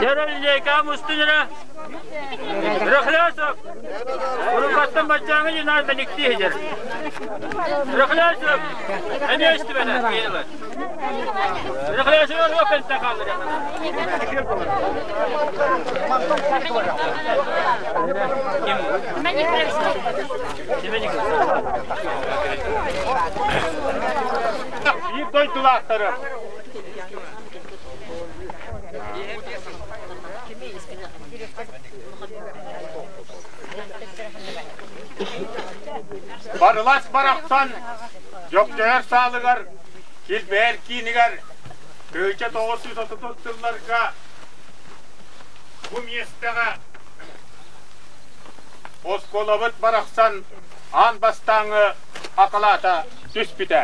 Дьэрэллиэкэм устун эрэ Рахлясов! Уруккаттан баччааҥы дьинаан мэниктии сылдьар. Рахлясов! Эмиэ истибэтэ, киһилэр. Рахлясов туох кэнтэ хааллар Биир дойдулаахтары Барылас барахсан Дьокчойор саалыгар Килбэйэр киинигэр 1930 сылларга бу миэстэҕэ оскуолабыт барахсан аан бастааҥҥы акылаата түспүтэ.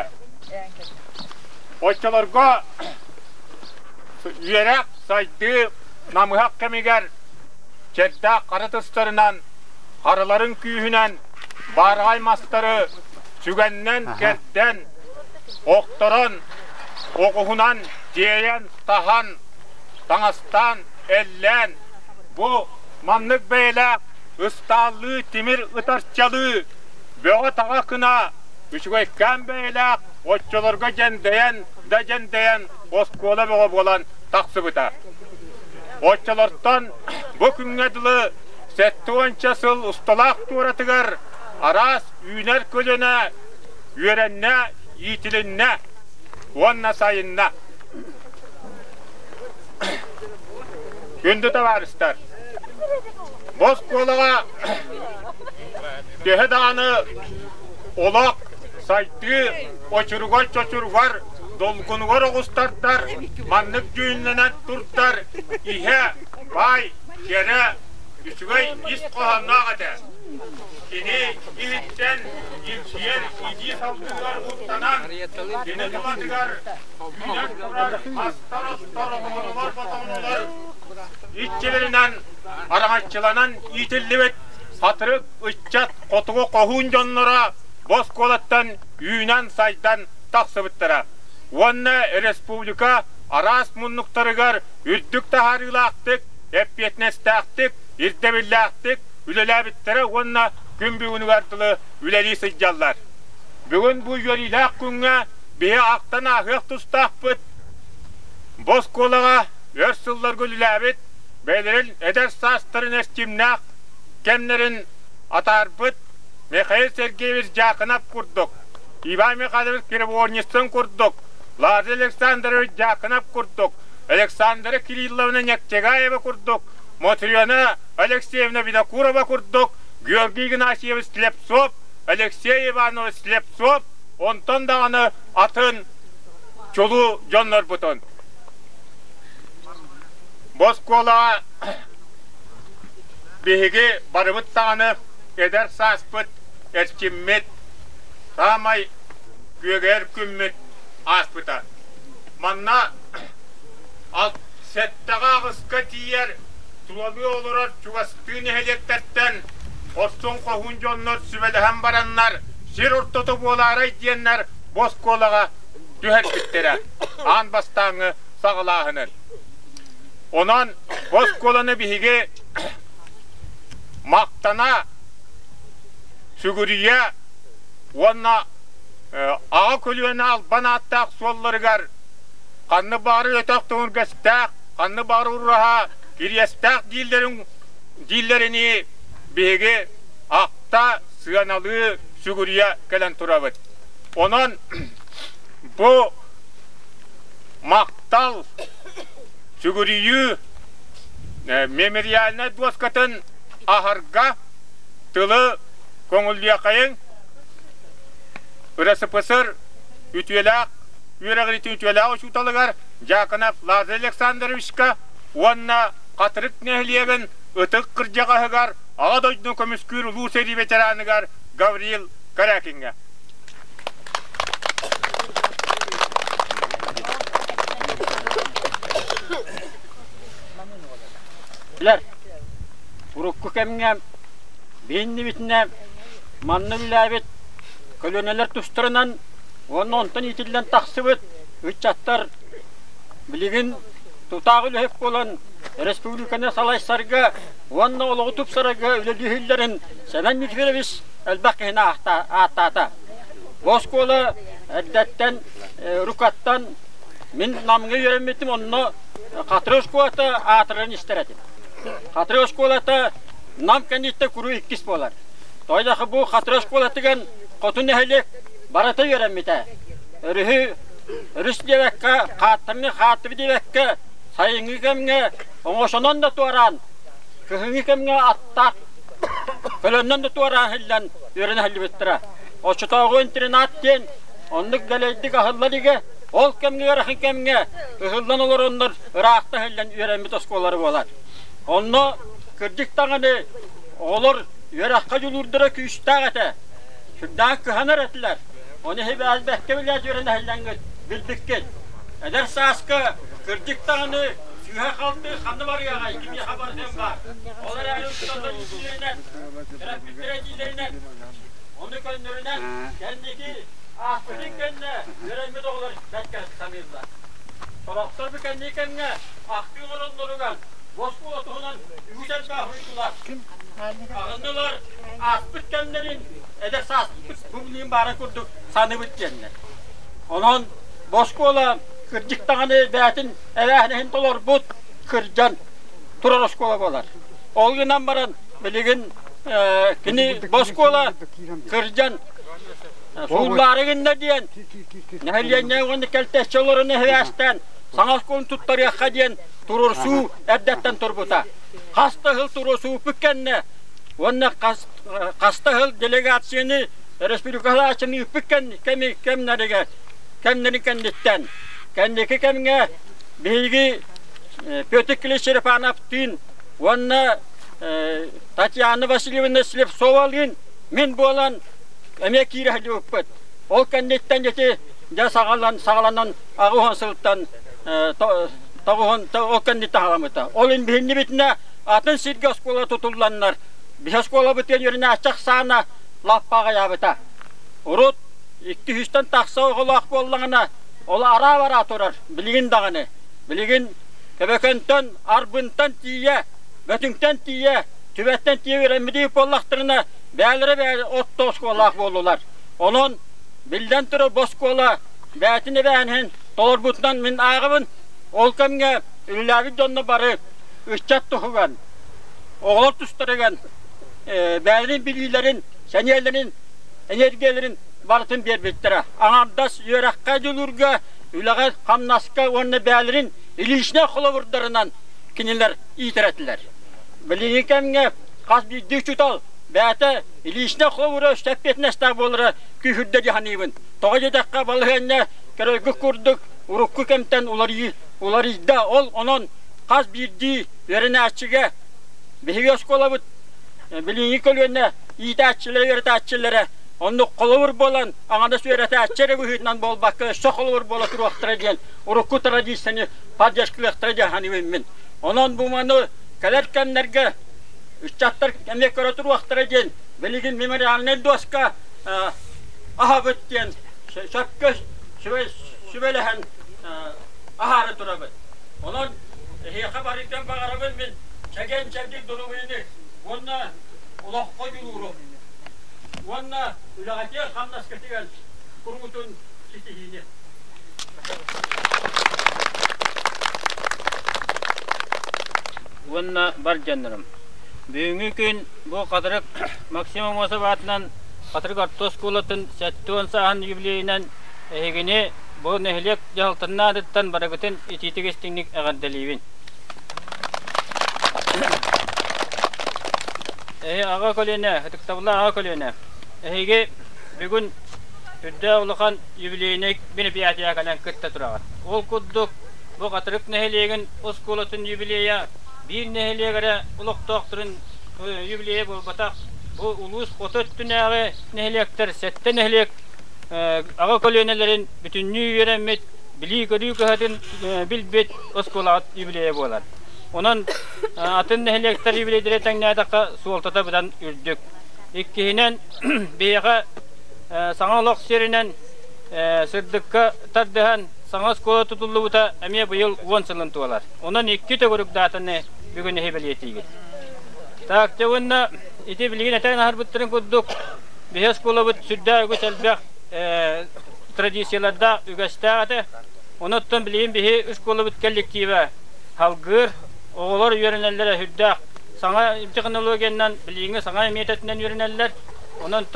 Оччолорго үөрэх, сайдыы намыһах кэмигэр чэрдээх хара тыстарынан, харыларын күүһүнэн баараҕай мастары сүгэннэн кэрдэн, охторон, оҕуһунан тиэйэн, таһан, таҥастаан, эллээн, бу маннык бэйэлээх ыстааллыы тимир ытарчалыы, бөҕө-таҕа гына үчүгэйкээн бэйэлээх оччолорго дьэндэйэн да дьэндэйэн оскуола бөҕө буолан тахсыбыта. Оччолортон бу күҥҥэ дылы 70 сыл усталаах туоратыгар араас үүнэр көлүөнэ үөрэннэ, иитилиннэ уонна сайынна. Күндү табаарыстар, бу оскуолаҕа төһө даҕаны олох сайдыы очуругар-чочуругар долгунугар оҕустардар маннык дьүһүннэнэн турдар иһэ баай, кэрэ, үчүгэй ис хоһоонноох этэ. Кини иһиттэн илдьийэр итии салгыныгар уктанан, кини тулатыгар үүнэн турар астар-остор, оҕолор-ботоҥнолор иччилэринэн араҥаччыланан иитиллибит хатырык ыччат хотугу хоһуун дьонноро бу оскуолаттан үүнэн-сайдан тахсыбыттара уонна республика араас муннуктарыгар үрдүк таһаарыылаахтык, эппиэтинэстээхтик, ирдэбиллээхтик үлэлээбиттэрэ уонна күн бүгүнүгэр дылы үлэлии сылдьаллар. Бүгүн бу үөрүүлээх күҥҥэ биһи ахтан ааһыах тустаахпыт. Бу оскуолаҕа өр сылларга үлэлээбит, бэйэлэрин эдэр саастарын эрчимнээх кэмнэрин атаарбыт Михаил Сергеевич Дьаакынап курдук, Иван Михайлович Кривонницын курдук, Лазарь Александрович Дьаакынап курдук, Александра Кирилловна Нектегаева курдук, Мотрена Алексеевна Винокурова курдук, Георгий Игнатьевич Слепцов, Алексей Иванович Слепцов, онтон даҕаны атын чулуу дьоннорбутун. Бу оскуолаҕа биһиги барыбыт даҕаны эдэр сааспыт, эрчиммит, саамай күөгэр күммүт ааспыта. Манна сэттэҕэ-аҕыска тиийэр тулалыы олорор чугастыы нэһилиэктэртэн хорсун хоһуун дьоннор сүбэлэһэн бараннар сир ортото буолаарай диэннэр бу оскуолаҕа түһэрбиттэрэ аан бастааҥҥы саҕалааһынын. Онон бу оскуоланы биһиги махтана, сүгүрүйэ уонна аҕа көлүөнэ албан ааттаах суолларыгар ханна баары өтөх төҥүргэстээх, ханна баары ураһа кириэстээх дииллэрин дииллэринии биһиги ахта, сыаналыы, сүгүрүйэ кэлэн турабыт. Онон бу махтал, сүгүрүйүү мемориальнай дуоскатын аһарга тылы көҥүллүөххэйиҥ РСФСР үтүөлээх үөрэҕириитин үтүөлээх учууталыгар Дьяконов Лазарь Александровичка уонна Хатырык нэһилиэгин ытык кырдьаҕаһыгар Аҕа дойдуну көмүскүүр улуу сэрии ветераныгар Гаврил Корякиҥҥа. Билэр, урукку кэмҥэ биһиннибитинэ манна үлэлээбит көлүөнэлэр тустарынан уонна онтон иитиллэн тахсыбыт ыччаттар билигин тутаах үлэһит буолан республиканы салайсарга уонна олоҕу тупсарарга үлэлииллэрин Сэмэн Никифорович элбэх киһини ааттаата. Бу оскуола эрдэттэн рукаттан мин Намҥа үөрэммитим, онно Хатыры оскуолата аатырарын истэр этим. Хатыры оскуолата Нам кэнниттэн куруу иккис буолар. Тоойдохо бу Хатыры оскуолатыгар хоту нэһилиэк барыта үөрэммитэ. Өрүһү өрүс диэбэккэ, хааттарны хааттыбы диэбэккэ, сайыҥҥы кэмҥэ оҥосонон да туораан, кыһыҥҥы кэмҥэ аттаах көлөннөн да туораан иһиллэн үөрэнэ иһиллибиттэрэ. Оччотооҕу интернат диэн оннук дэлэйдик аһылла илигэ, ол кэмҥэ ыарахан кэмҥэ ыһыллан олороннор ыраахта иһиллэн үөрэммит оскуолалара буолар. Онно кырдьык даҕаны оҕолор үөрэххэ дьулуурдара күүстээх этэ. Сүрдээх кыһанар этилэр. Ону иһибээбэккэ билээт үөрэнэ иһиллэҥҥит билбиккит. Эдэр сааска кырдьык даҕаны сыыһа-халты ханна барыаҕай, кимиэхэ барытын баар. Ол эрээри учууталлар иитиилэринэн, төрөппүттэр этиилэринэн, ону көннөрүнэн кэнники ааспытын кэннэ үөрэммит оҕолор бэркэ саныыллар. Сорохтор бу кэнники кэмҥэ ахтыы оҥороллоругар бу оскуола туһунан үгүс элбэх ыйытылар. Аҕыннылар ааспыт кэмнэрин эдэр сааспыт бу билигин баара курдук саныыбыт диэннэр. Онон бу оскуола кырдьык даҕаны бэйэтин эбээһинэһин толорбут кырдьан турар оскуола буолар. Ол гынан баран билигин кини бу оскуола кырдьан сууллаары гынна диэн нэһилиэнньэ уонна кэлтэччи олорон эһээстээн саҥа оскуоланы туттарыахха диэн туруорсуу эрдэттэн турбута. Хас да сыл туруорсууппут кэннэ уонна хас да сыл делегацияны республикалааччыны ыыппыт кэмнэригэр кэмнэрин кэнниттэн кэнники кэмҥэ биһиги Петр Клещ Черепановтыын уонна Татьяна Васильевна Слепцовалыын мин буолан эмиэ киирэ сылдьыбыппыт. Ол кэнниттэн ити дьэ саҕалан саҕаланан аҕыс сылтан тоҕуһун ол кэнниттэн халаммыта. Ол биһиннибитинэ атын сиргэ оскуола тутулланнар биһи оскуолабытыгар үөрэнээччи ахсаана лаппа аҕыйаабыта. Урут икки үстэн тахса оҕолоох буоллаҕына ол араа-бараа турар билигин даҕаны. Билигин Көбөкөнтөн, Арбынтан тиийэ, Бөтүҥтэн тиийэ, Түбэттэн тиийэ үөрэммитий буоллахтарына бээлэрэ бэйэ отто оскуолалаах буоллулар. Онон биллэн турар бу оскуола бэйэтин эбээһинэһин толорбутунан мин ааҕабын. Ол кэмҥэ үлэлээбит дьонно бары ыччат туһугар, оҕолор тустарыгар бэйэлэрин билиилэрин, сэниэлэрин, энергияларын барытын биэрбиттэрэ. Аҥардас үөрэххэ дьулуурга, үлэҕэ-хамнаска уонна бэйэлэрин личнэй холобурдарынан кинилэр иитэр этилэр. Билиҥҥи кэмҥэ хас биирдии учуутал бэйэтэ личнэй холобура өссө эппиэтинэстээх буолара күүһүрдэ дии саныыбын. Тоҕо диэтэххэ, балаһыанньа көрөргүт курдук урукку кэмтэн уларыйыы уларыйда. Ол онон хас биирдии үөрэнээччигэ биһиги оскуолабыт билиҥҥи көлүөнэ иитээччилэрэ, үөрэтээччилэрэ оннук холобур буолан аҥардас үөрэтээччи эрэ быһыытынан буолбакка өссө холобур буола туруохтара диэн урукку традицияны поддержкалыахтара диэн саныыбын мин. Онон бу маны кэлэр кэмнэргэ ыччаттар эмиэ көрө туруохтара диэн билигин мемориальнай доска аһабыт диэн сөпкө сүбэлэһэн аһаары турабыт. Онон эһиэхэ барыйтан баҕарабын мин чэгиэн-чэбдик доруобуйаны уонна олоххо дьулууру уонна үлэҕитигэр-хамнаскытыгар куруутун ситиһиини. Уонна бар дьоннорум. Бүгүҥҥү күн бу Хатырык Максим Аммосов аатынан Хатырык орто оскуолатын 70 сааһын юбилейынан эһигини бу нэһилиэк дьаһалтатын аатыттан барыгытын итиитик истиҥник эҕэрдэлиибин. Эһи аҕа көлүөнэ, ытыктабыллаах аҕа көлүөнэ, эһиги бүгүн үрдээх улахан юбилейнай мероприятиеҕа кэлэн кытта тураҕыт. Ол курдук, бу Хатырык нэһилиэгин оскуолатын юбилейа биир нэһилиэк эрэ олохтоохторун юбилейа буолбатах. Бу улуус хоту өттүнээҕи нэһилиэктэр сэттэ нэһилиэк аҕа көлүөнэлэрин бүтүннүү үөрэммит, билии-көрүү кыһатын билбит оскуолаҕыт юбилейа буолар. Онон атын нэһилиэктэр юбилейдэрэ тэҥнээтэххэ суолтата быдан үрдүк. Иккиһинэн, биһиэхэ саҥа олох сиэринэн сырдыкка тардыһан саҥа оскуола тутуллубута эмиэ быйыл 10 сылын туолар. Онон икки төгүрүк даатаны бүгүн эһи бэлиэтиигит. Так, дьэ уонна ити билигин этэн аһарбыттарын курдук биһи оскуолабыт сүрдээх үгүс элбэх традициялардаах үгэстээх этэ. Онон билигин биһи оскуолабыт коллектива халгыыр, оҕолор үөрэнэллэрэ сүрдээх саҥа технологиянан билиҥҥи саҥа миэтэтинэн үөрэнэллэр. Онон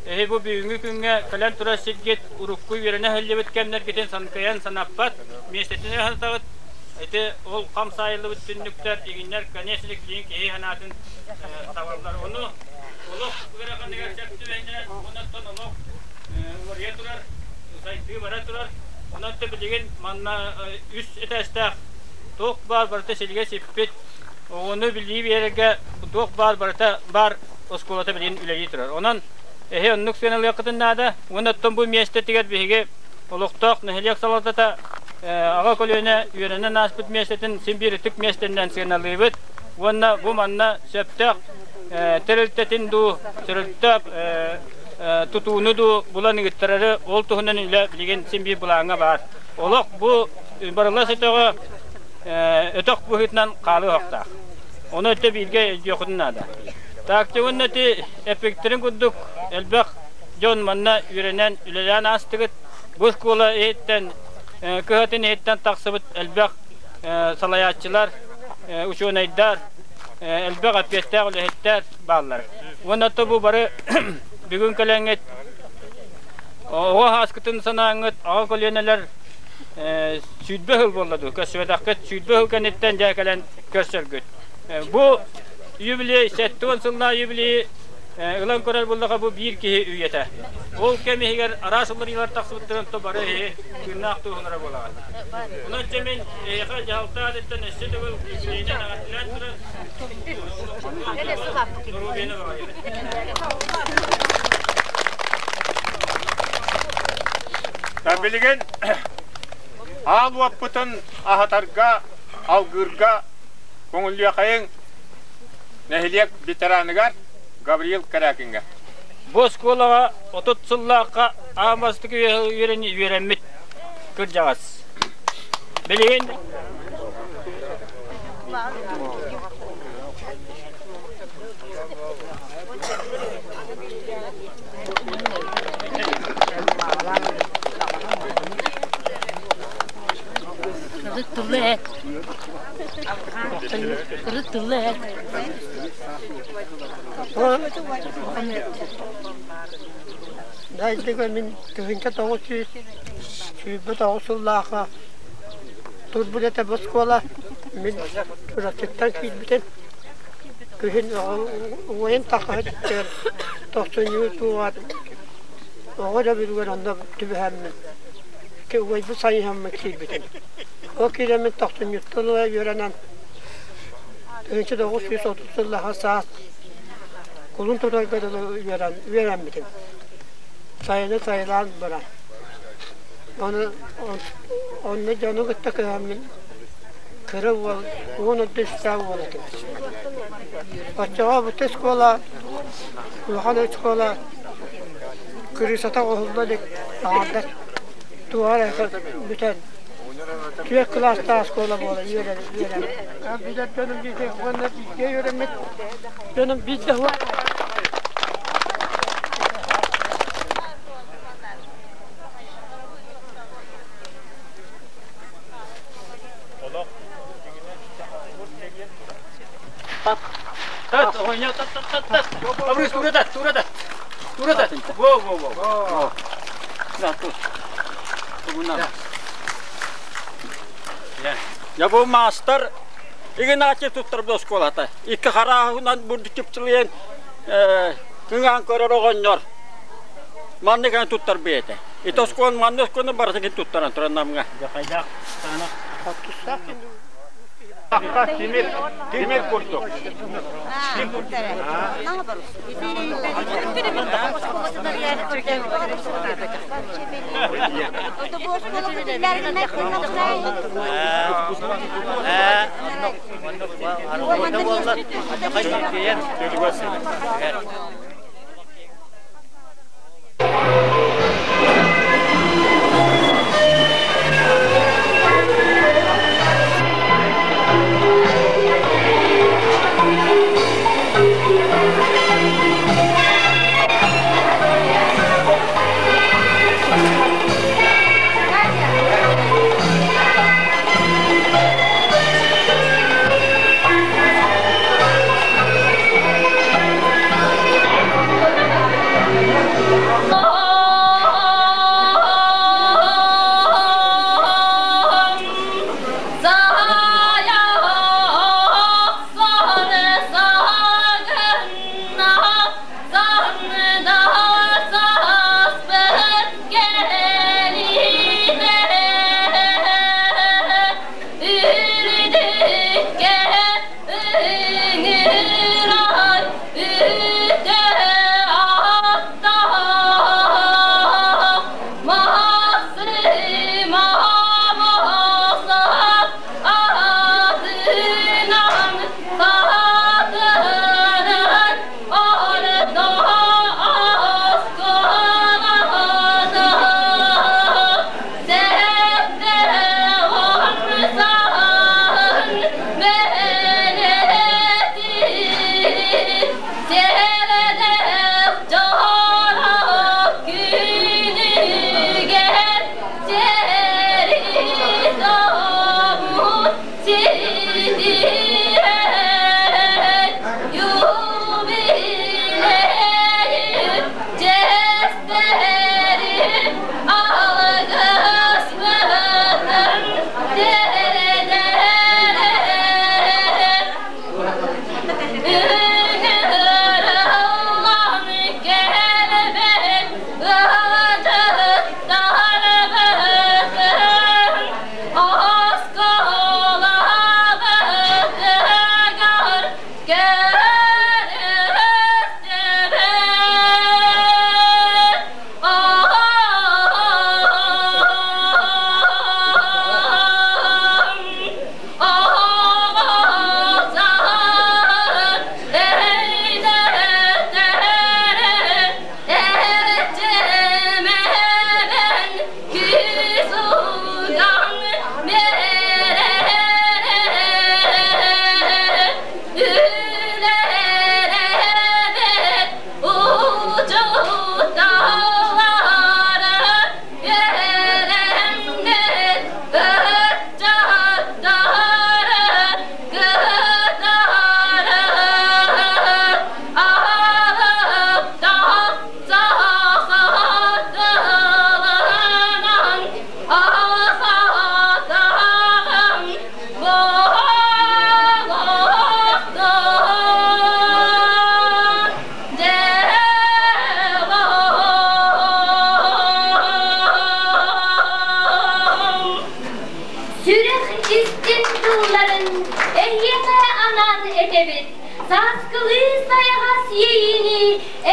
эһи бу бүгүҥҥү күҥҥэ кэлэн турар сиргит урукку үөрэнэ сылдьыбыт кэмнэргитин санкыйан санаппат, миэстэтинэн санатаҕыт. Ити ол хам саайыллыбыт түннүктэр, игиннэр, конечно, билигин киһи санаатын табаллар. Ону олох ыараханыгар сөп түбэһиннэрэн, онон олох уларыйа турар, сайдыы бара турар. Онон билигин манна үс этээстээх туох баар барыта силигэ сиппит, оҕону билии биэрэргэ туох баар барыта баар оскуолата билигин үлэлии турар. Онон эһи оннук сыаналыаххытын наада. Уонна оттон бу миэстэтигэр биһиги олохтоох нэһилиэк салалтата аҕа көлүөнэ үөрэнэн ааспыт миэстэтин син биир ытык миэстэнэн сыаналыыбыт уонна бу манна сөптөөх тэрилтэтин дуу, төрүттээх тутууну дуу булан ыыттарары ол туһунан үлэ билигин син биир былааҥҥа баар. Олох бу барылас өтөҕө өтөх быһыытынан хаалыахтаах. Ону өттө бииргэ өйдүөххүтүн наада. Так уонна ити эппиттэрин курдук элбэх дьон манна үөрэнэн үлэлээн аастыгыт. Бу оскуола иһиттэн кыһатын иһиттэн тахсыбыт элбэх салайааччылар, учуонайдар, элбэх эппиэттээх үлэһиттэр бааллар. Уонна бу бары бүгүн кэлэҥҥит оҕо ааскытын санааҥҥыт аҕа көлүөнэлэр 20 сыл буолла дуу, көрсүбэтэххит 20 сыл кэнниттэн дьэ кэлэн көрсөргүт. Бу юбилей 70 сыллаах юбилейи ылан көрөр буоллаха бу биир киһи үйэтэ. Ол кэм иһигэр араас уларыйыылар тахсыбыттарын то бары иһи тыыннаах туоһулара буолаҕын. Онон дьэ мин эһиэхэ дьаһалта аатыттан өссө төгүл юбилейинэн эҕэрдэлээн туран доруобуйаны баҕарабын. Билигин аал уоппутун аһатарга, алгыырга көҥүллүөхэйиҥ нэһилиэк ветераныгар Гавриил Корякиҥҥа. Бу оскуолаҕа 30 сыллаахха аан бастакы үөрэммит кырдьаҕас. Билигин Дайдыга мин 1929 сыллаахха турбут этэ бу оскуола. Мин Чурапчыттан киирбитим. Күһүн уойан таххаһыттар тохсунньу туоҕар оҕо дьабырыгар онно түбэһэммин уойбут сайыһаммын киирбитим. Ол киирэммин тохсунньуттан ыла үөрэнэн 1930 сыллаха саас кулун тутарга дылы үөрэммитим. Сайыны сайылаан баран. Ону онно дьону кытта кыһаммын кыра уол 13 үстээх уол этим. Оччоҕо бу оскуола улахан оскуола кырыысата оһулла илик аҥардас туоҕа эрэ бүтэн түөрт кылаастаах оскуола буола үөрэн үөрэн билэр дьонум бииргэ уонна бииргэ үөрэммит дьонум биирдэ Тат, оҕонньор, тат, тат, тат, тат. Абрыс, тура тат, тура тат. Тура тат. Во, во, во. Да, тут. Я бу маастар Игнатьев туттарбыт оскуолата. Икки харааһынан бурдук чыпчылыйан кыҥаан көрөр оҕонньор маннык эн туттарбыт этэ. Ити оскуоланы маннык оскуоланы барытын туттаран туран намҥа. Хайдах? Тимир, тимир курдук. Сүрэх истин тылларын эһиэхэ анаан этэбит, сааскылыы сайаҕас иэйиини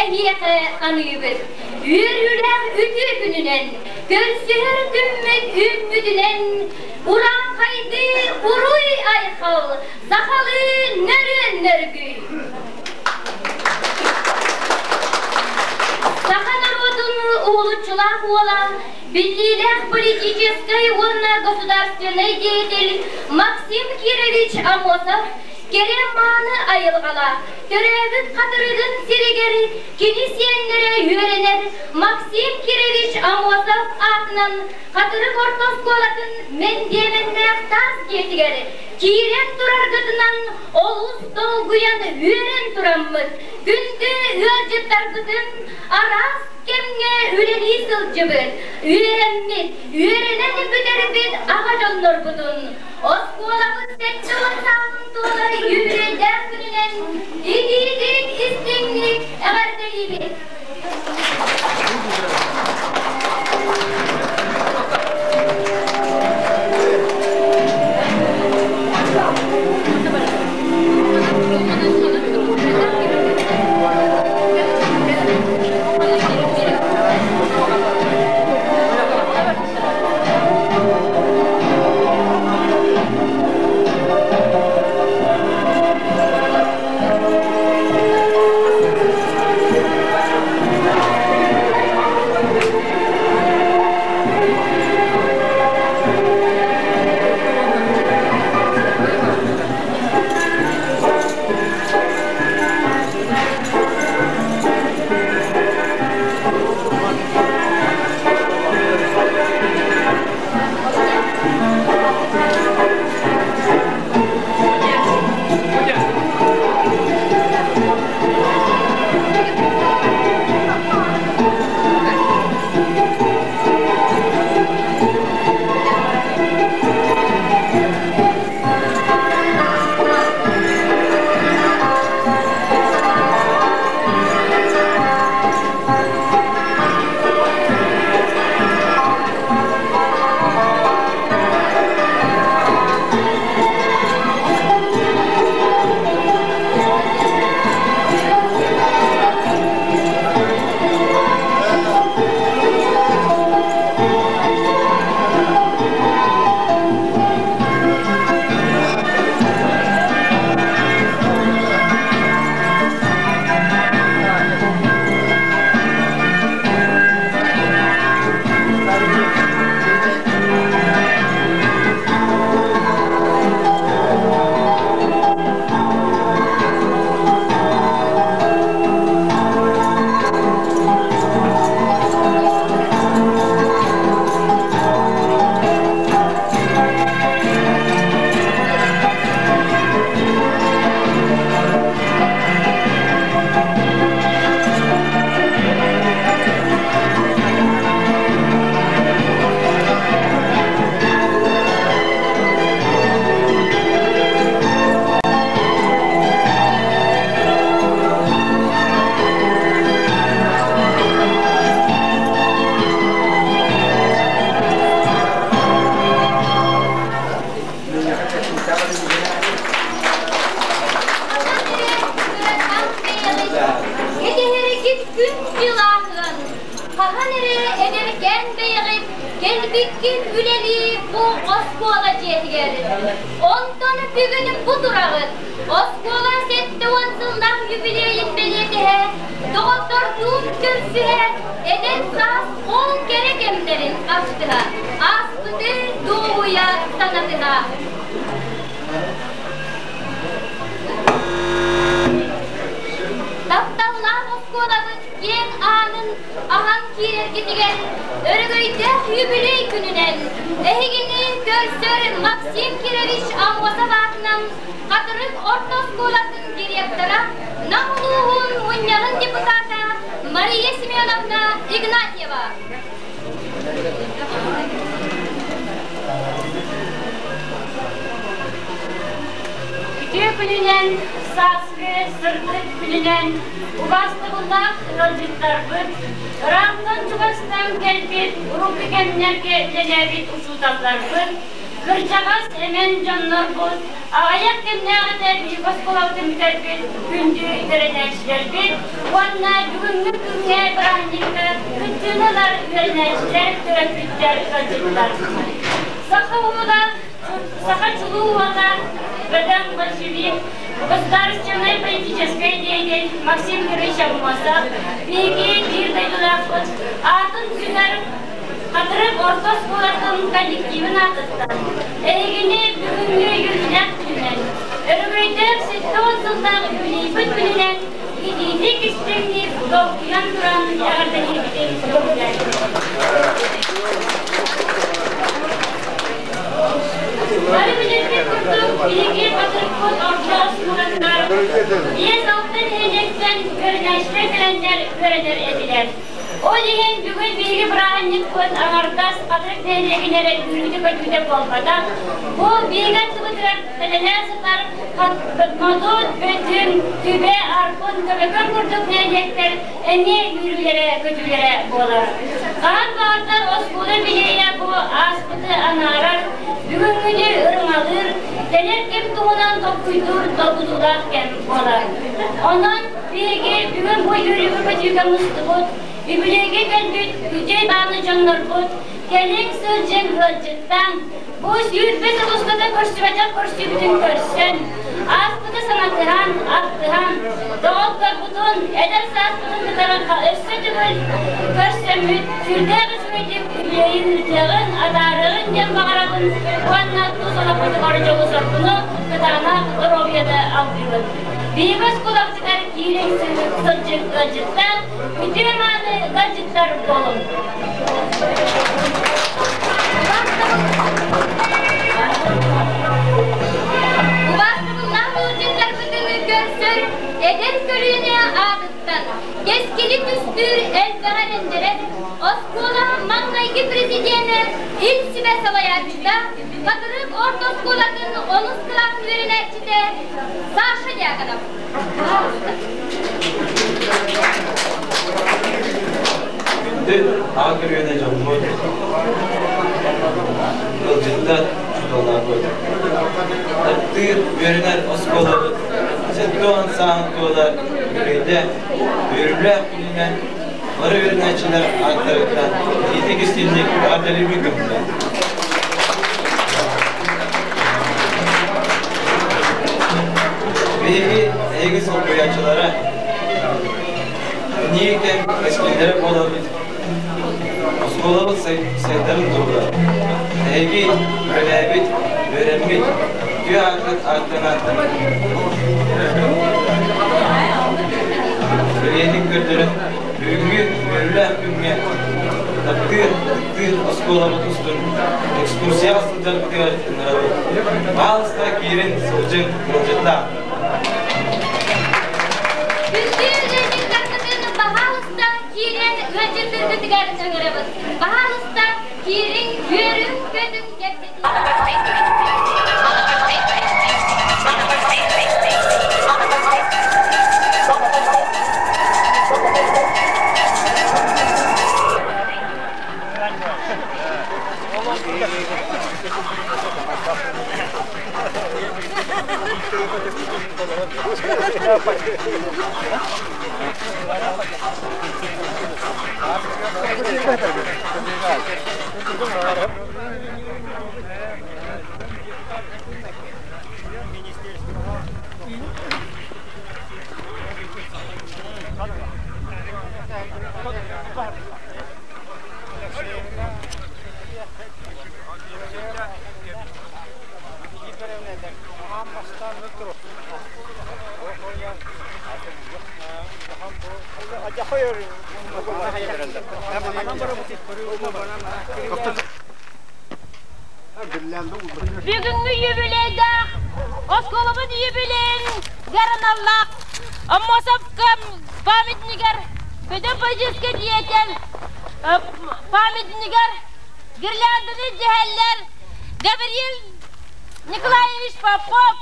эһиэхэ аныыбыт. Үөрүүлээх үтүө күнүнэн, көрсүһэр күммүт үүммүтүнэн урааҥхайдыы уруй-айхал, сахалыы нөрүөн нөргүй! Саха норуотун уһулуччулаах уола, биллиилээх политическай уонна государственнай деятель Максим Кирович Аммосов кэрэ мааны айылҕалаах, төрөөбүт Хатырыгын сиригэр кини сиэннэрэ үөрэнэр Максим Кирович Аммосов аатынан Хатырык орто оскуолатын мэндиэмэннээх таас дьиэтигэр киирэн тураргытынан олус долгуйан үөрэн тураммыт, күндү ыалдьыттарбытын араас кэмҥэ үлэлии сылдьыбыт, үөрэммит, үөрэнэн бүтэрбит аҕа дьоннорбутун, оскуолабыт 70 сааһын туолар үбүлүөйдээх күнүнэн итиитик истиҥник эҕэрдэлиибит! Кэтэһэргит күн-дьыл ааһыан, хаһан эрэ эдэркээн бэйэҕит кэлбиккин үлэлии бу оскуола дьиэтигэр. Онтон бүгүн бу тураҕыт, оскуола 70 сыллаах юбилейын бэлиэтэһэ, доҕоттордуун көрсүһэ, эдэр саас ол кэрэ кэмнэрин ахтыһа, ааспыты дуоһуйа санатыһа. Тапталлаах оскуолабыт киэҥ аанын аһан киирэргитигэр өрөгөйдөөх юбилей күнүнэн эһигини көрсөр Максим Кирович Аммосов аатынан Хатырык орто оскуолатын директора, Нам улууһун мунньаҕын депутата Мария Семеновна Игнатьева. Үтүө күнүнэн, сааскы сырдык күнүнэн убаастабыллаах ыалдьыттарбыт, ыраахтан-чугастан кэлбит урукку кэмнэргэ үлэлээбит учууталларбыт, кырдьаҕас эмэн дьоннорбут, аҕыйах кэмнээҕитэ биһиги оскуолабытын бүтэрбит күндү үөрэнээччилэрбит уонна бүгүҥҥү күҥҥэ бырааһынньыкка кыттыыны ылар үөрэнээччилэр, төрөппүттэр, ыалдьыттар. Саха уола Саха чулуу уола бөдөҥ большевик, государственнай политическай деятель Максим Юрьевич Аммосов биһиги биир дойдулаахпыт аатын сүгэр Хатырык орто оскуолатын коллективын аатыттан эһигини бүгүҥҥү үөрүүлээх күнүнэн, өрөгөйдөөх 70 сыллаах юбилейбыт күнүнэн итиитик истиҥник долгуйан туран эҕэрдэлиибитин Бары билэрбит курдук, биһиги Хатырыкпыт орто оскуолатыгар 5-6 нэһилиэктэн үөрэнээччилэр кэлэннэр үөрэнэр этилэр. Ол иһин бүгүн биһиги бырааһынньыкпыт аҥардас Хатырык нэһилиэгин эрэ үөрүүтэ-көтүүтэ буолбатах. Бу биһиги аттыбытыгар тэлэлээн сытар Модут, Бөтүҥ, Түбэ, Арбын, Көбөкөн курдук нэһилиэктэр эмиэ үөрүүлэрэ-көтүүлэрэ буолар. Хаһан баҕардар оскуола билиэйэ бу ааспыты анаарар, бүгүҥҥүнү ырыҥалыыр, Кэлэр кэм туһунан толкуйдуур долгутуулаах кэм буолар. Онон биһиги бүгүн бу үөрүүгэ-көтүүгэ мустубут, үбүлүөйгэ кэлбит үтүө даҕаны дьоннорбут, кэлиҥ сылдьыҥ ыалдьыттаан, бу 20 сыл устата көрсүбэтэх көрсүүбүтүн көрсөн, ааспыты санатыһан, ахтыһан, доҕотторбутун, эдэр сааспытын кытары өссө төгүл көрсөммүт, сүрдээх үчүгэйдик үбүлүөйүн ыытыаҕын, атаарыаҕын диэн баҕарабын уонна тус олохпутугар дьолу-соргуну, кытаанах доруобуйаны алгыыбын. Биһиги оскуолабытыгар киириҥ сылдьыҥ ыалдьыттар, үтүө-мааны ыалдьыттар буолуҥ! Убаастабыллаах ыалдьыттарбытын көрсөр эдэр көлүөнэ аатыттан кэскили түстүүр элбэҕи эрэннэрэр оскуола маҥнайгы президенэ, Ил Сүбэ салайааччыта, Хатырык орто оскуолатын онус кылааһын үөрэнээччитэ Саша Дьяконов. Күндү аҕа көлүөнэ дьоммут, ыалдьыттар, учууталларбыт. Таптыыр, үөрэнэр оскуолабыт 70 сааһын туолар үбүлүөйдэ үөрүүлээх күнүнэн бары үөрэнээччилэр ааттарыттан итиитик истиҥник эҕэрдэлиибин көмүлэ. Биһиги эһиги солбуйааччылара Нии кэм кэскиллэрэ буолабыт, оскуолабыт сайдарын туһугар эһиги үлэлээбит, үөрэммит, үтүө ааккыт ааттанан бэлиэтик көрдөрөн бүгүҥҥү үөрүүлээх күҥҥэ таптыыр, ытыктыыр оскуолабыт устун экскурсияҕа сылдьарбытыгар ыҥырабыт. Баалыста киирин, сылдьыҥ, ыалдьыттаах! Күндү ыалдьыттарбытын баһаалыста киирэн ыалдьыттаргытыгар ыҥырабыт. Баһаалыста киириҥ, үөрүҥ, көтүҥ, кэпсэтиҥ. Бүгүҥҥү юбилейдаах оскуолабыт юбилейын гараналлаах Аммосовка памятнигар Петр Павловичка диэтэн памятнигар гирлянданы дьэһэллэр Гавриил Николаевич Попов,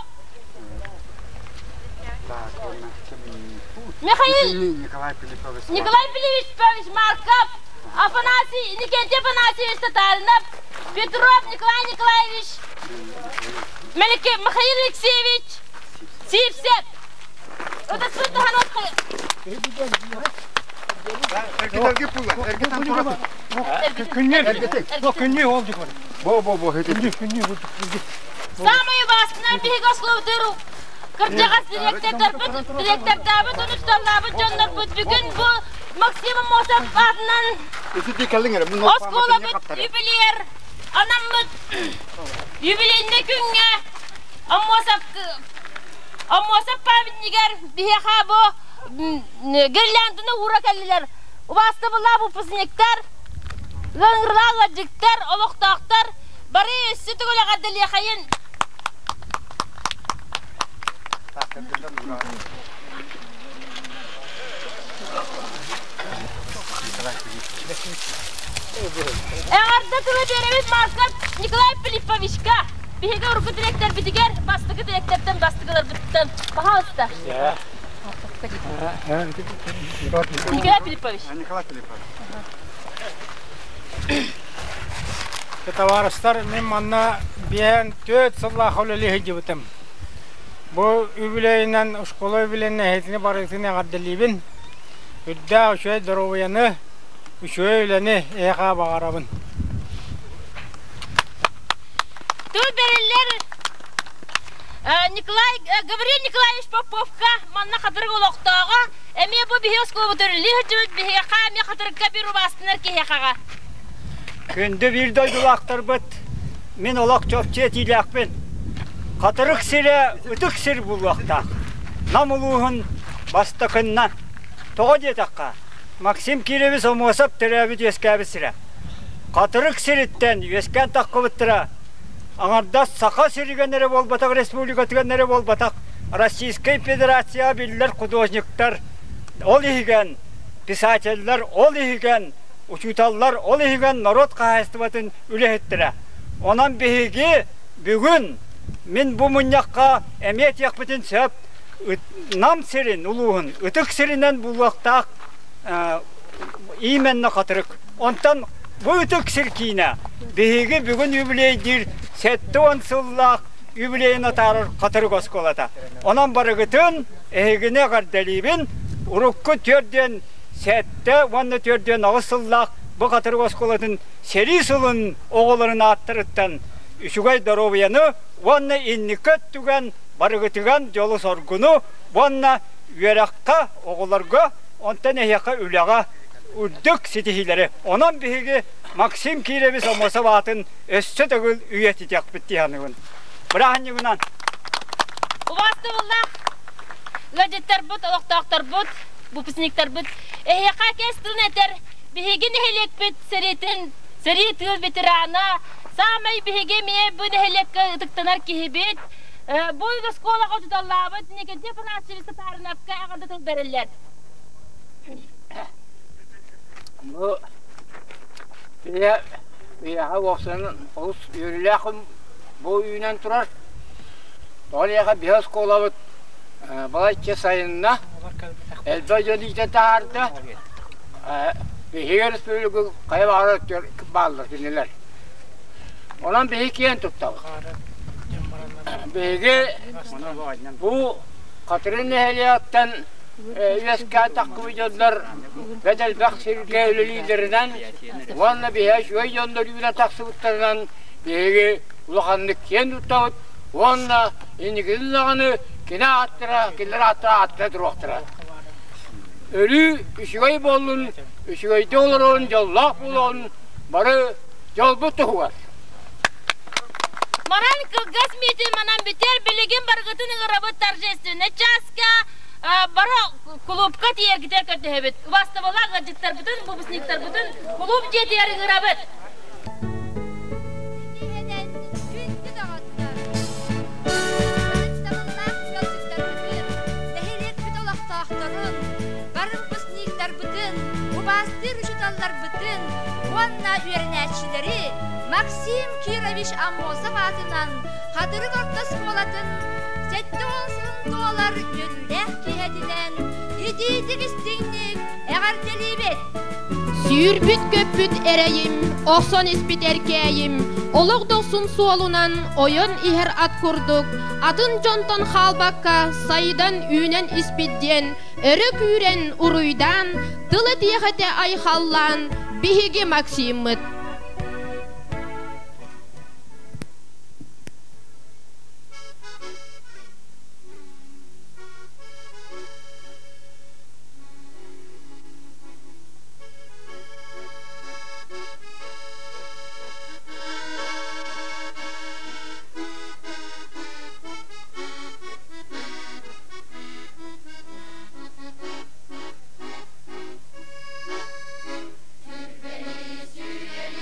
Михаил Николай Филиппович Марков, Афанасий Никентий Афанасьевич Татаринов, Петров Николай Николаевич, Михаил Алексеевич Сивцев. Ытыспыт таһан Самый басынан биһиги оскуолабытыгар кырдьаҕас дириэктэрдэрбит, дириэктэрдаабыт, унутталлаабыт дьоннорбут бүгүн бу Максим Аммосов аатынан оскуолабыт юбилейер анаммыт юбилейный күҥҥэ Аммосов Аммосов памятнигар биһиэхэ бу гирлянданы уура кэллилэр. Убаастабыллаах выпускниктар, ыҥырылаах ыалдьыттар, олохтоохтор бары өссө төгүл эҕэрдэлиэхэйин! Эҕэрдэ тылы биэрэбит Марков Николай Филипповичка! Биһиги урукку дириэктэрбитигэр бастакы дириэктэртэн бастакыларбытыттан пожалуйста. Николай Филиппович. Николай Филиппович. Товарыстар, мен манна Биэн түөрт сыллаах үлэлии сылдьыбытым. Бу үбүлүөйүнэн оскуола үбүлүөйүнэн эһэтини барытын эҕэрдэлиибин. Үрдээх үчүгэй доруобуйаны, үчүгэй үлэни эһиэхэ баҕарабын. Тыл бэриллэр Николай Гаврил Николаевич Поповка манна хатырык олохтооҕо эмиэ бу биһи оскуолабыт өрүллүү сылдьыбыт биһиэхэ эмиэ хатырыкка биир убаастанар киһиэхэҕэ. Күндү биир дойдулаахтарбыт, мин олох чопчу этиилээхпин. Хатырык сирэ ытык сир буолуохтаах. Нам улууһун бастакыннан. Тоҕо диэтэххэ, Максим Кирович Аммосов төрөөбүт-үөскээбит сирэ. Хатырык сириттэн үөскээн таххыбыттара аҥардас Саха сиригэр эрэ буолбатах, республикатыгар эрэ буолбатах, Российскай Федерацияҕа биллэр художниктар, ол иһигэн писателлэр, ол иһигэн учууталлар, ол иһигэн норуот хаһаайыстыбатын үлэһиттэрэ. Онон биһиги бүгүн мин бу мунньахха эмиэ этиэхпитин сөп, Нам сирин улууһун ытык сиринэн булуохтаах именно Хатырык. Онтон бу ытык сир киинэ биһиги бүгүн үбүлүөйдүүр 70 сыллаах үбүлүөйүн атаарар Хатырык оскуолата. Онон барыгытын эһигини эҕэрдэлиибин. Урукку төрдүөн сэттэ уонна төрдүөн аҕыс сыллаах бу Хатырык оскуолатын сэрии сылын оҕолорун ааттарыттан үчүгэй доруобуйаны уонна инники өттүгэн барыгытыган дьолу-соргуну уонна үөрэххэ, оҕолорго, онтон эһиэхэ үлэҕэ үрдүк ситиһиилэри. Онон биһиги Максим Кирович Аммосов аатын өссө төгүл үйэтитиэхпит дии саныыбын. Бырааһынньыгынан! Убаастабыллаах ыалдьыттарбыт, олохтоохторбут, выпускниктарбыт, эһиэхэ кэс тылын этэр биһиги нэһилиэкпит сэриитин, сэрии тыыл ветерана, саамай биһиги эмиэ бу нэһилиэккэ ытыктанар киһибит, бу оскуолаҕа учууталлаабыт Никитин Афанасьевич Татариновка эҕэрдэ тыл бэриллэр. Бу ийэ ийэҕэ уопсайынан олус үөрүүлээх бу үүнэн турар. Тоҕо диэхэ биһи оскуолабыт балачча сайынна, элбэх дьон иитэн таһаарда. Биһиги өрөспүүбүлүкэ хайа баҕарар бааллар кинилэр. Онон биһиги киэн туттабыт. Биһиги бу Хатырын нэһилиэгиттэн үөскээн таххыбыт дьоннор бэт элбэх сиргэ үлэлииллэринэн уонна биһиги үчүгэй дьоннор үүнэн тахсыбыттарынан биһиги улаханнык киэн туттабыт уонна инникитин даҕаны кини ааттара, кинилэр ааттара ааттара туруохтара. Өрүү үчүгэй буоллун, үчүгэйдик олорон, дьоллоох буолуон бары дьолбут туһугар. Манан кылгас миитин манан бүтэр, билигин барыгытын ыҥырабыт торжественнай чааска бары кулуупка тиийэргитигэр көрдөһөбүт. Убаастабыллаах ыалдьыттарбытын, выпускниктарбытын кулууп дьиэтигэр ыҥырабыт. Күндү доҕоттор! Ытыктабыллаах ыалдьыттарбытын, нэһилиэкпит олохтоохторун, бары выпускниктарбытын, убаастыыр учууталларбытын уонна үөрэнээччилэри Максим Кирович Аммосов аатынан Хатырык орто оскуолатын 70 сылын туолар үөрүүлээх киэһэтинэн итиитик-истиҥник эҕэрдэлиибит! Сүүрбүт-көппүт эрэйим, охсон испит эркээйим, олох дохсун суолунан ойон иһэр ат курдук, атын дьонтон хаалбакка сайдан үүнэн испит диэн өрө күүрэн уруйдаан, тыл этиэх этэ айхаллаан, биһиги Максиммыт. Сүрбэли сүрбэли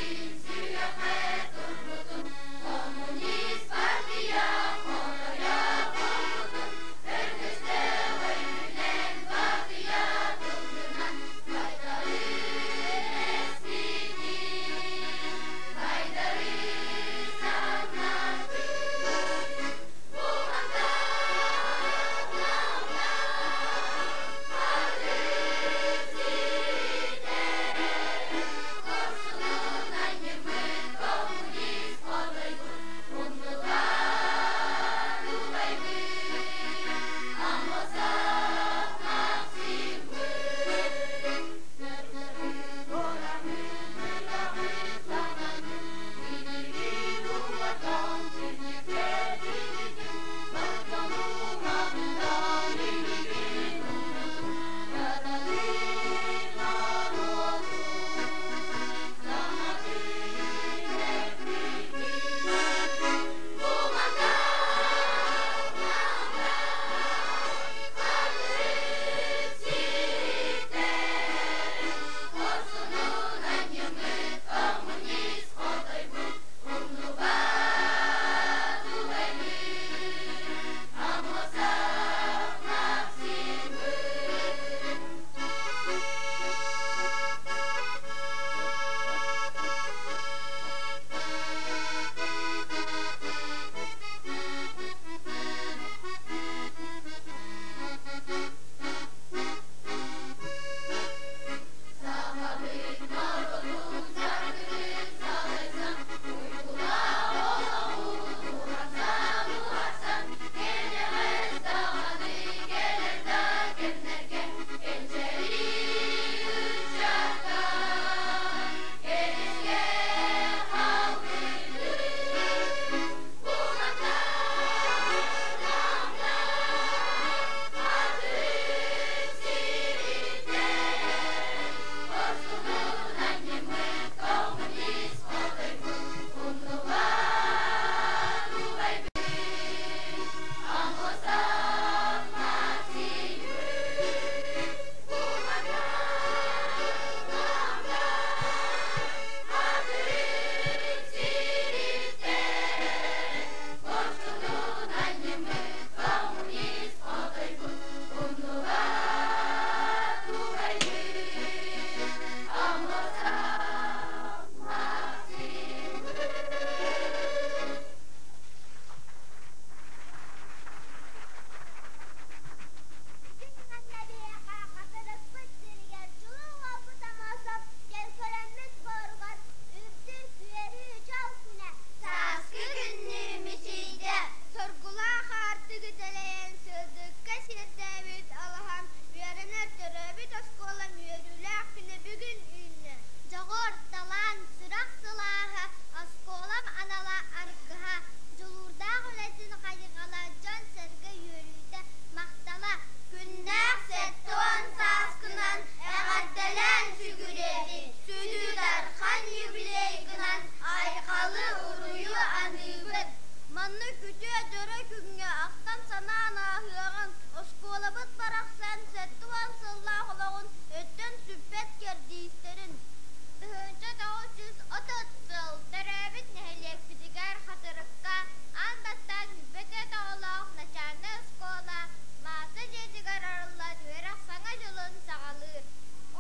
1930 сыл төрөөбүт нэһилиэкпитигэр Хатырыкка аан бастаан бүтэ оҕолоох начальнай оскуола Мааса дьиэтигэр арыллан үөрэх саҥа дьылын саҕалыыр.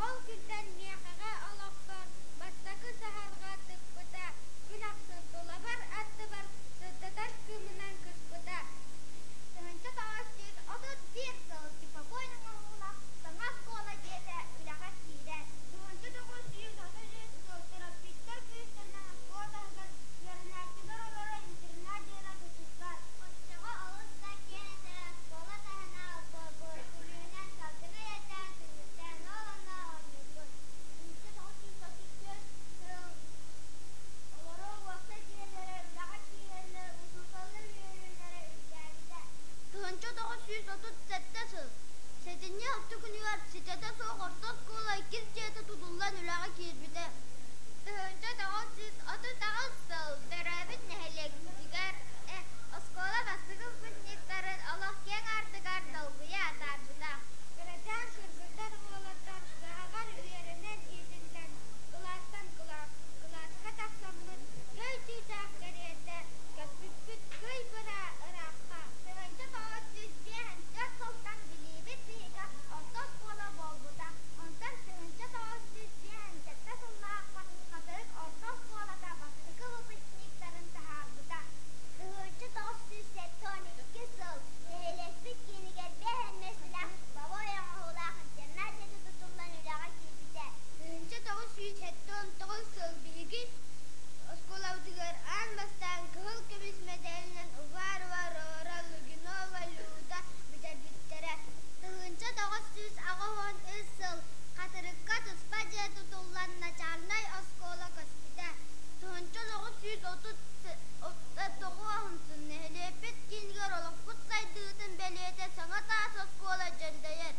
Ол күнтэн миэхэҕэ олохпор бастакы саһарҕа тыкпыта, күн ахсын тулабар аттыбар сырдатар кыымынан кыспыта. 1931 сыл типовой оҥоһуулаах саҥа оскуола дьиэтэ үлэҕэ киирэр. 1933 сыл төрөппүттэр күүстэринэн оскуола таһыгар үөрэнээччилэр олорор интернат дьиэлэрэ тутуллар. Оччоҕо олус да киэҥ этэ, оскуола таһынааҕы олбуорбут күрүөнэн салгыны эйэрдээн түннүктээн ол онно оонньуурбут. 1934 сыл олорор уопсай дьиэлэрэ үлэҕэ киирэллэр, учууталлар үөрүүлэрэ үрдээбитэ. 1937 сыл сэтинньи алта күнүгэр ситэтэ суох орто оскуола иккис дьиэтэ тутуллан үлэҕэ киирбитэ. 1938 сыл төрөөбүт нэһилиэкпитигэр оскуола бастакы выпускниктарын олох киэҥ аартыгар долгуйа атаарбыта. Кырачаан кыргыттар уолаттар кыһаҕар үөрэнэн иитиллэн кылаастан кылааска тахсаммыт көй чыычаах кэриэтэ көппүппүт кый ыраахха. 1905 сылтан билиибит биһигэ орто оскуола буолбута. Онтон 1957 сыллаахха Хатырык орто оскуолата бастакы выпускниктарын таһаарбыта. 1972 сыл нэһилиэкпит киинигэр биэс миэстэлээх типовой оҥоһуулаах интернат дьиэтэ тутуллан үлэҕэ киирбитэ. 1979 сыл биһиги оскуолабытыгар аан бастаан кыһыл көмүс мэтээлинэн Уварова, Рора, Лугинова, Люда бүтэрбиттэрэ. 1983 сыл Хатырыкка туспа дьиэ тутуллан начальнай оскуола көспүтэ. 1939 нэһилиэкпит киинигэр олохпут сайдыытын бэлиэтэ саҥа таас оскуола дьэндэйэр.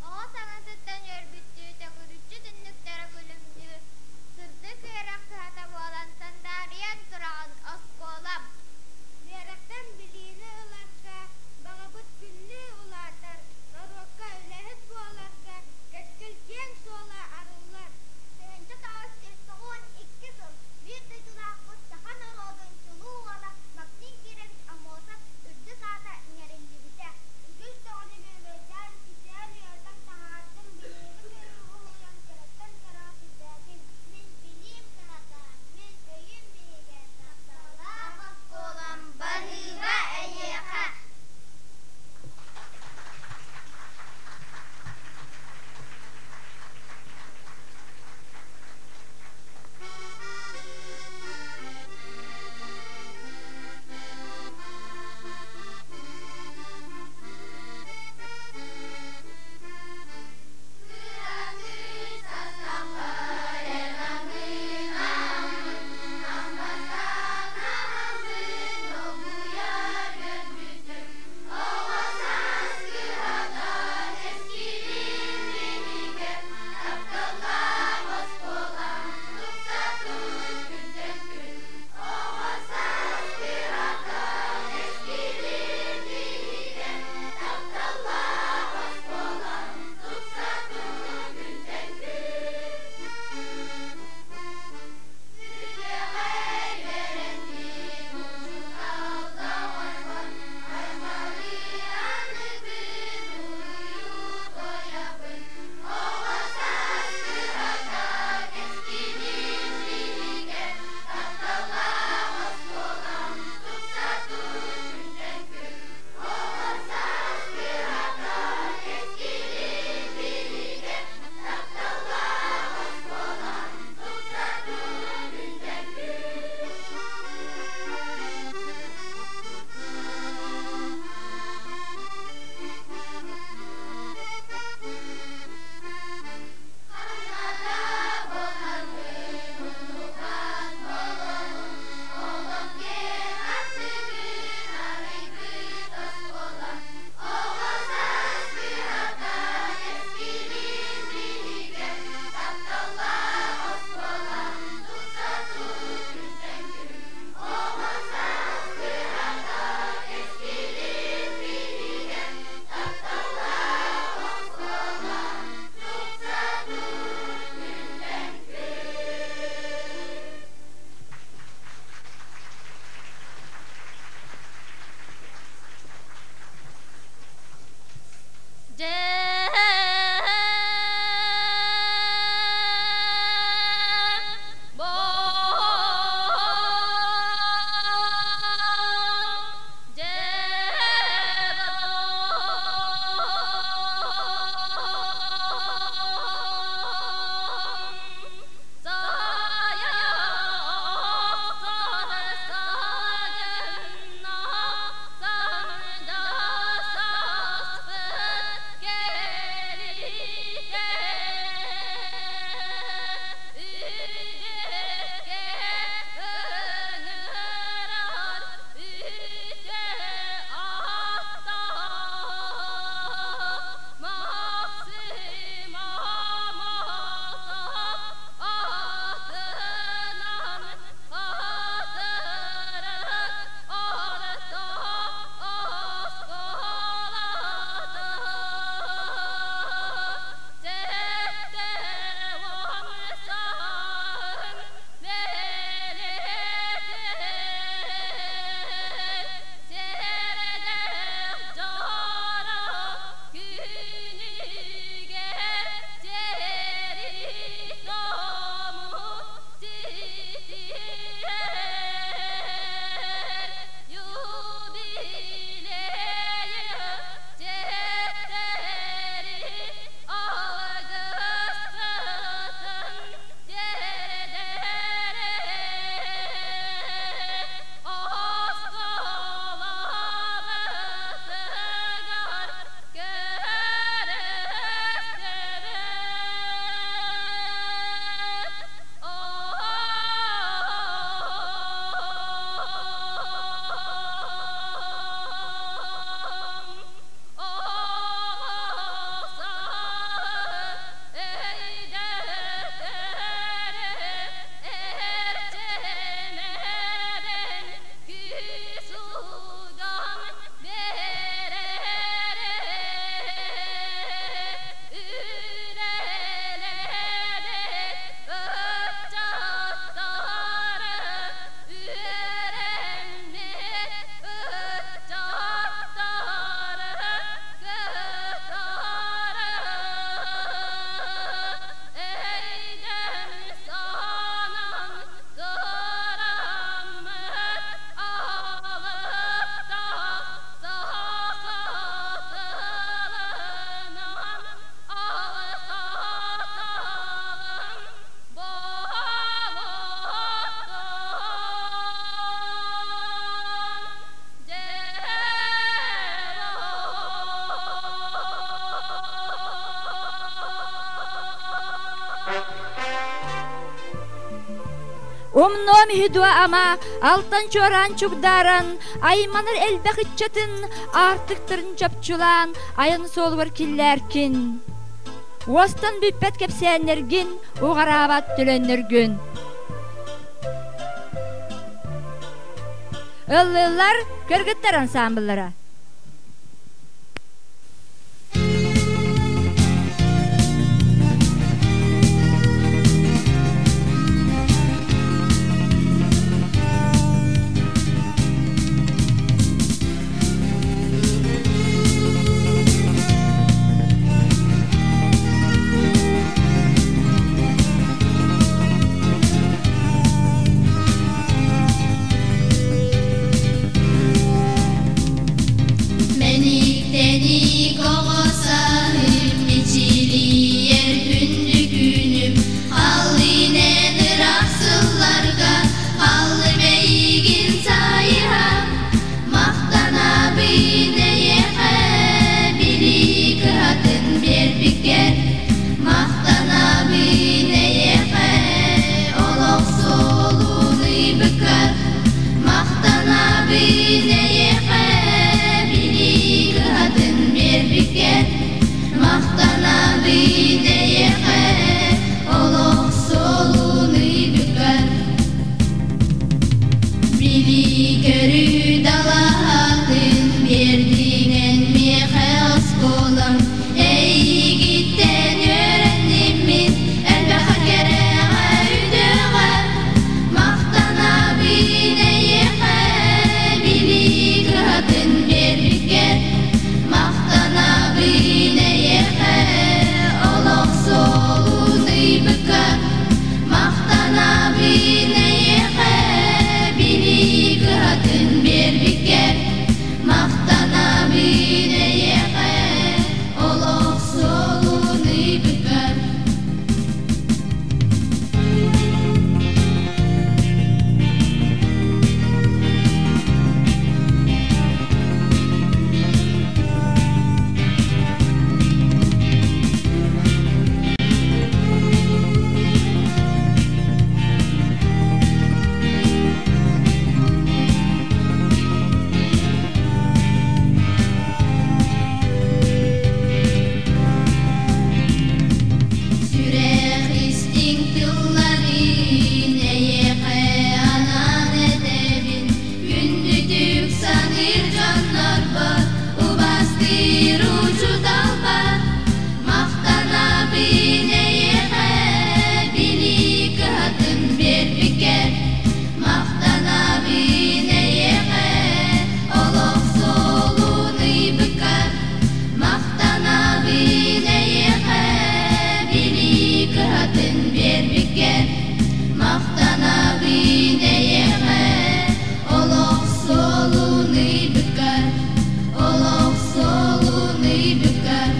Оҕо саҥатыттан үөрбүттүү төгүрүччү түннүктэрэ күлүмнүүр, сырдык үөрэх кыһата буолан сандаарыйан тураҕын оскуолам. Үөрэхтэн билиини ыларга баҕабыт күннүү улаатар, норуокка үлэһит буоларга кэскил киэҥ суола арыллар. 1992 сыл биир дойдулаахпыт саха норуотун чулуу уола Максим Кирович Аммосов үрдүк аата иҥэриллибитэ. Үгүс даҕаны бүөбэйдээн, кистээн үөрэтэн таһаартым, билиэбин. Умнуом үһү дуо ама, алтан чуораан чугдааран, айманар элбэх ыччатын аартыктарын чопчулаан, айан суолугар киллээркин. Уостан бүппэт кэпсээннэргин, уҕараабат төлөннөргүн. Ыллыыллар кыргыттар ансаамбыллара. Мэниктэник оҕо саһым мичилийэр күндү күнүм Халлинэн ыраах сылларга халлым эйигин сайыһа Махтанабын эйиэхэ билии кыһатын биэрбиккэр Махтанабын эйиэхэ олох суолун ыйбыккар Махтанабын эйиэхэ билии кыһатын биэрбиккэр Махтанабын эйиэхэ олох суолун ыйбыккар Билии-көрүү далаһатын биэрдиҥ миэхэ оскуолам Эйигиттэн үөрэнним мин элбэххэ кэрэҕэ үтүөҕэ Махтанабын эйиэхэ билии кыһатын биэрбиккэр Махтанабын эйиэхэ олох суолун ыйбыккар Махтанабын эйиэхэ билии кыһатын биэрбиккэр Махтанабын эйиэхэ олох суолун ыйбыккар Сүрэх истиҥ тылларын эйиэхэ анаан этэбин Күндүтүк саныыр дьоннорбор убастыыр учууталбар Махтанабын эйиэхэ билии кыһатын биэрбиккэр Махтанабын эйиэхэ олох суолун ыйбыккар Махтанабын эйиэхэ билии кыһатын биэрбиккэр Махтанабын эйиэхэ олох суолун ыйбыккар Олох суолун ыйбыккар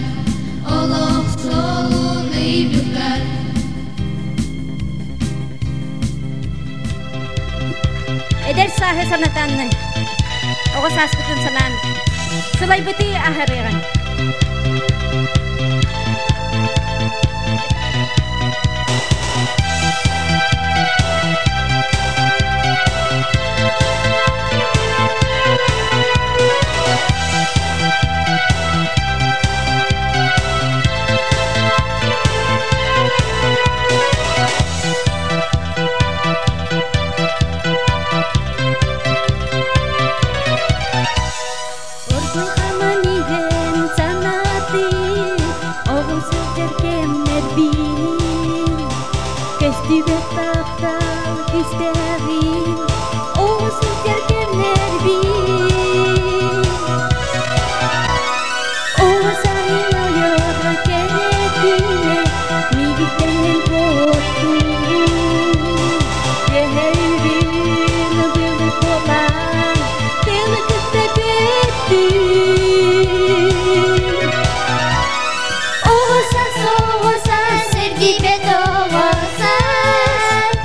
Олох суолун ыйбыккар Эдэр сааһы санатан, оҕо сааспытын санаан, сылайбыты аһарыаҕын. Оргуй хаман иһэн санаатын, оҕо сылдьар кэмнэрбин, көстүбэт таптал күүстээҕин, оҕо сылдьар кэмнэрбин. Оҕо сайын ойоҕо кэрэтинэ, миигиттэн куоттуун, Үөһэ былыт буолан, тыалы кытта көттүн. Оҕо саас, оҕо саас, эргийбэт оҕо саас.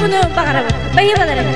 Дьолу-соргуну баҕарабыт. Баһыыбаларын!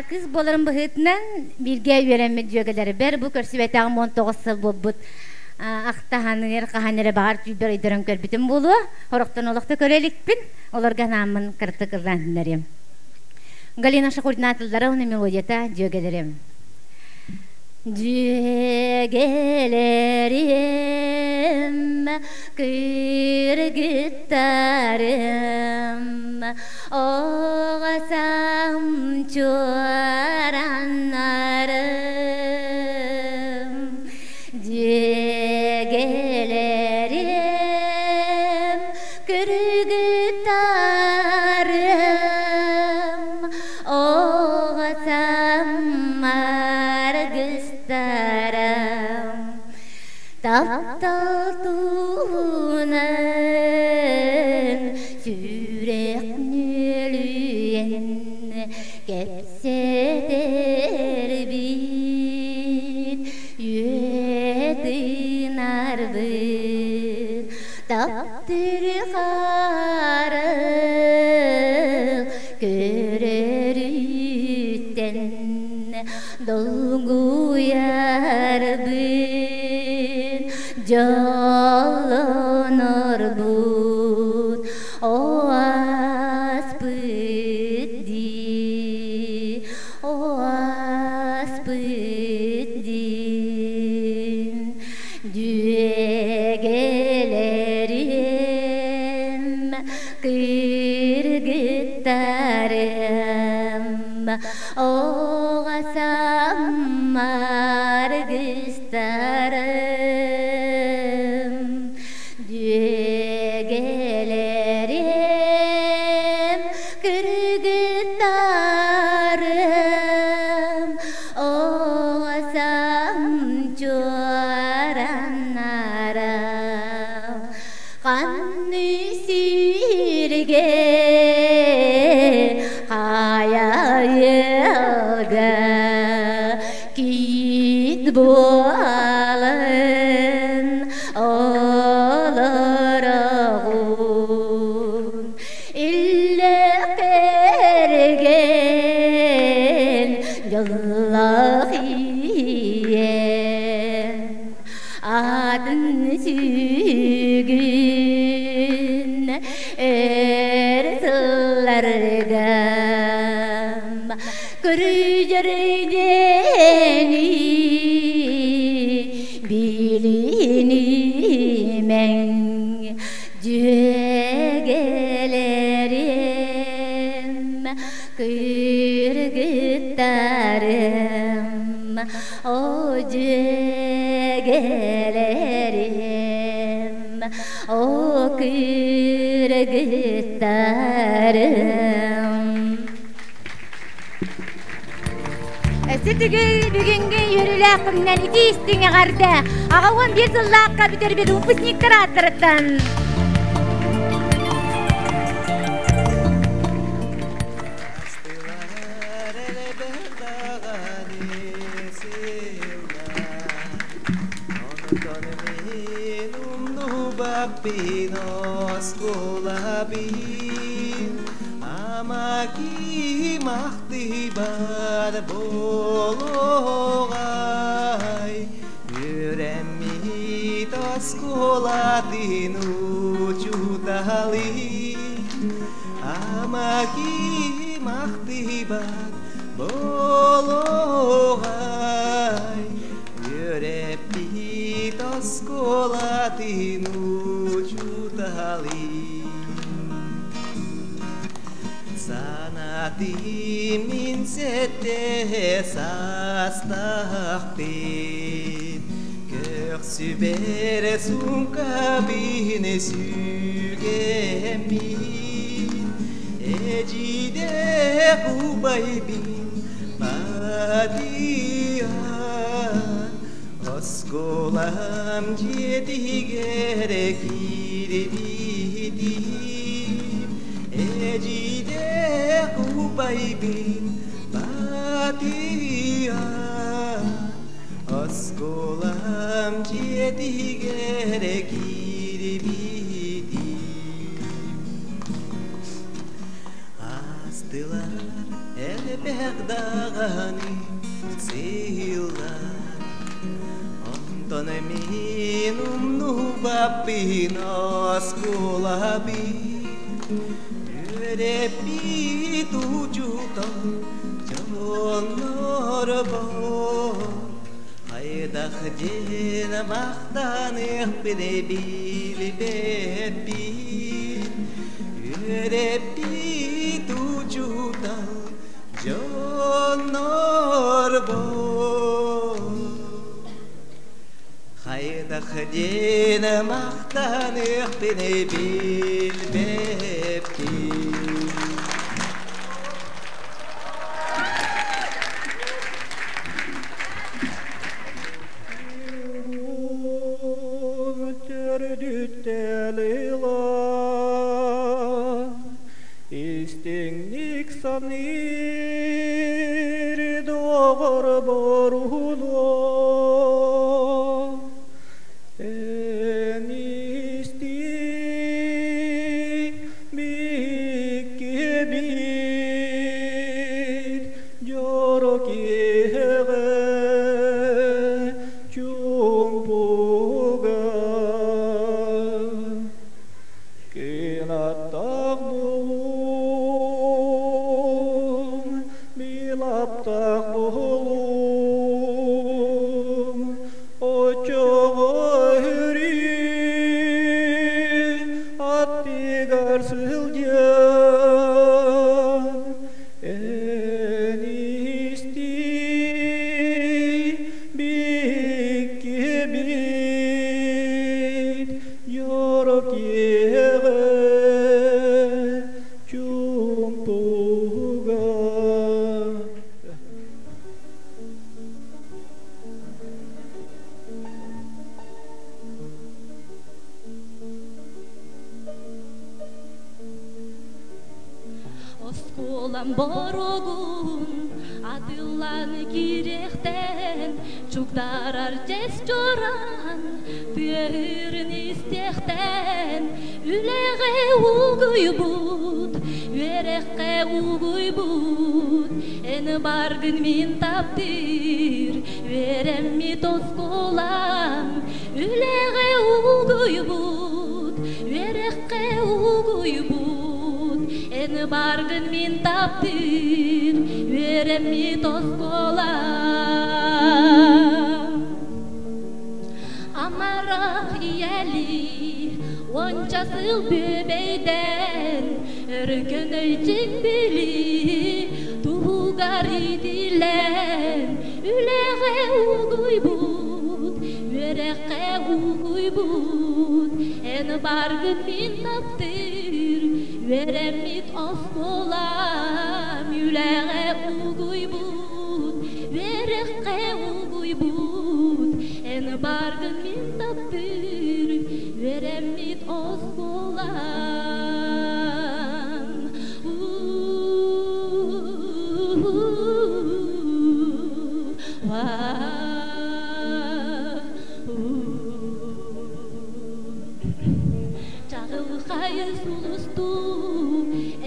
Кыз буоларын быһыытынан бииргэ үөрэммит дьүөгэлэрбэр бу көрсүбэтэҕим 19 сыл буолбут ахтаһаныыр хаһан эрэ баҕар түүлбэр өйдөрөн көрбүтүм буолуо. Хорохтон олохто көрө иликпин, олорго анааммын кыратык ыллаан түннэриэм. Галина Шахурдина тыллара уонна мелодията дьүөгэлэрим. Дьүөгэлэрим, кыргыттарым, оҕосам чуораннарым, Дьүөгэлэрим, кыргыттарым, оҕосам аргыстарым, таптал туһунан сүрэх нүөлүйэн кэпсэтэрбит, үөтынарбыт, таптыр харах көрөрүттэн долгуйарбыт, дьоллонорбут, о ааспыт дии, о ааспыт диин, дьүөгэлэрим, кыргыттарым, оҕосам аргыстарым, дьүөгэлэрим, кыргыттарым, оҕосам Кийиит буолан олороҕун Иллэ кэргэн дьоллоох ийэм Атын сүгүн өр сылларга Көрүдьөрүйдени билинимэҥ дьүөгэлэрим кыргыттарым о дьүөгэлэрим о кыргыттарым. Өссө төгүл бүгүҥҥү үөрүүлээх күнүнэн итии истиҥ эҕэрдэ! 81 сыллаахха бүтэрбит выпускниктар ааттарыттан. Махтыбар буолуоҕай, үөрэммит оскуолатын учууталын Амаки махтыбар буолуоҕай, үөрэппит оскуолатын учууталын. Санатым мин сэтте саастаахпын, Көхсүбэр суумкабын сүгэммин, Эдьиийдээх убайбын батыйан, Оскуолам дьиэтигэр киирбитим, Эдьиийдээх убайбын батыйан, Оскуолам дьиэтигэр киирбитим. Астылар элбэх даҕаны сыыллар, Онтон мин умнубаппын оскуолабын, Үөрэппит учуутал дьоннорбор Хайдах диэн махтаныахпын билбэппин, Үөрэппит учуутал дьоннорбор Хайдах диэн махтаныахпын билбэппин. Истиҥник саныыр доҕор боруно Эн истиҥ биккибит дьоро киэһэҕэ чуумпуга Кынаттаах буолуҥ, билаптаах буолуҥ, оччоҕо өрүү аттыгар сылдьан эн истиий биккибит дьоро киэҕэ чуумпуга. Оскуолам боругун атыллаан. Осколаны киирехтен, чугдарар жес чоран, тыаһырын истехтен, үлэҕэ угуйбут, үөрэххэ угуйбут, эн баргын мин таптыыр, үөрэммит осколам, үлэҕэ угуйбут, үөрэххэ угуйбут, эн баргын мин таптыыр, үөрэммит осколам. Амарах ийэли, онча сыл бүбейден, өркөн өйчик били, туһугар итилен, үлэҕэ угуйбут, үөрэххэ угуйбут, эн баргын мин таптыыр, үөрэммит осколам, үлэҕэ угуйбут, үөрэххэ угуйбут, эн баргын мин таптыыр, үөрэммит осколам. Чаҕылхай сулусту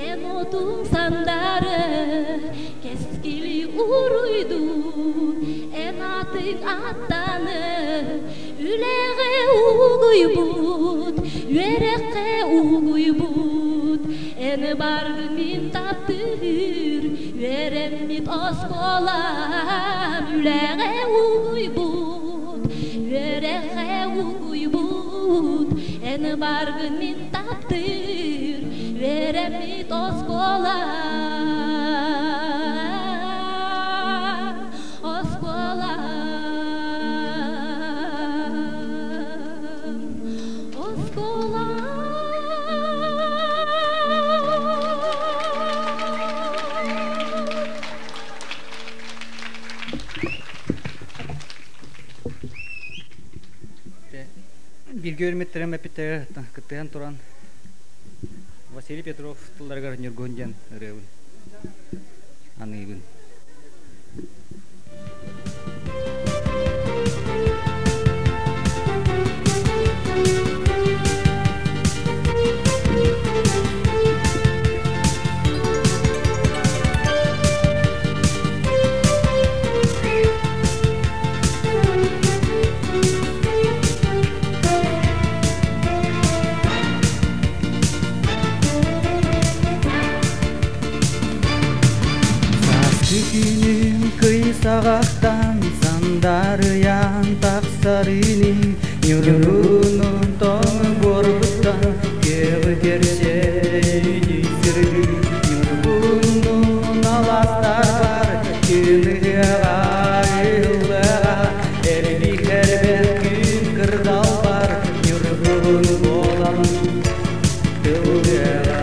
эн отуҥ сандары, кэскили уруйду эн атыҥ аттаны, үлэҕэ угуйбут, үөрэххэ угуйбут, эн баргын мин таптыыр, үөрэммит осколам, үлэҕэ угуйбут, үөрэххэ угуйбут, эн баргын мин таптыыр, үөрэммит осколам, осколам, осколам. Бирге өрметтерем эпиттер кыттыган туран Василий Петров тылларыгар Ньургун диэн ырыабын аныыбын. Сааскы күнүм кый саҕахтан сандарыян тахсарыны Ньургунун тоҥ буорбуттан кеҕи керсейди сырды Ньургунун аластар бар күн ыһыаҕа элби хэрбэт күн кырдал бар Ньургун буолан тыллыаҕа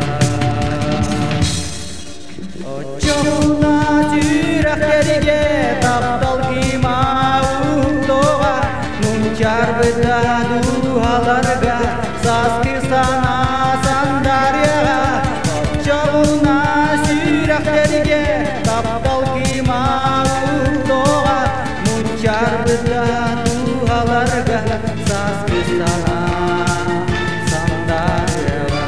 Оччоҕуна сүрэхтэргэ таптал кима уктоҕа Мунчарбыта дууһаларга сааскы сана сандарыаҕа Оччоҕуна сүрэхтэргэ таптал кима уктоҕа Мунчарбыта дууһаларга сааскы сана сандарыаҕа.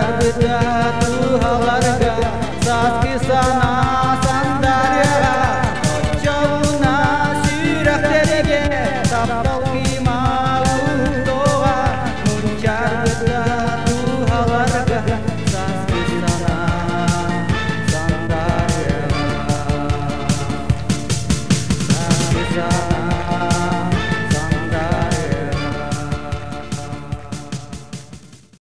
Мунчаарбыта дууһаларга.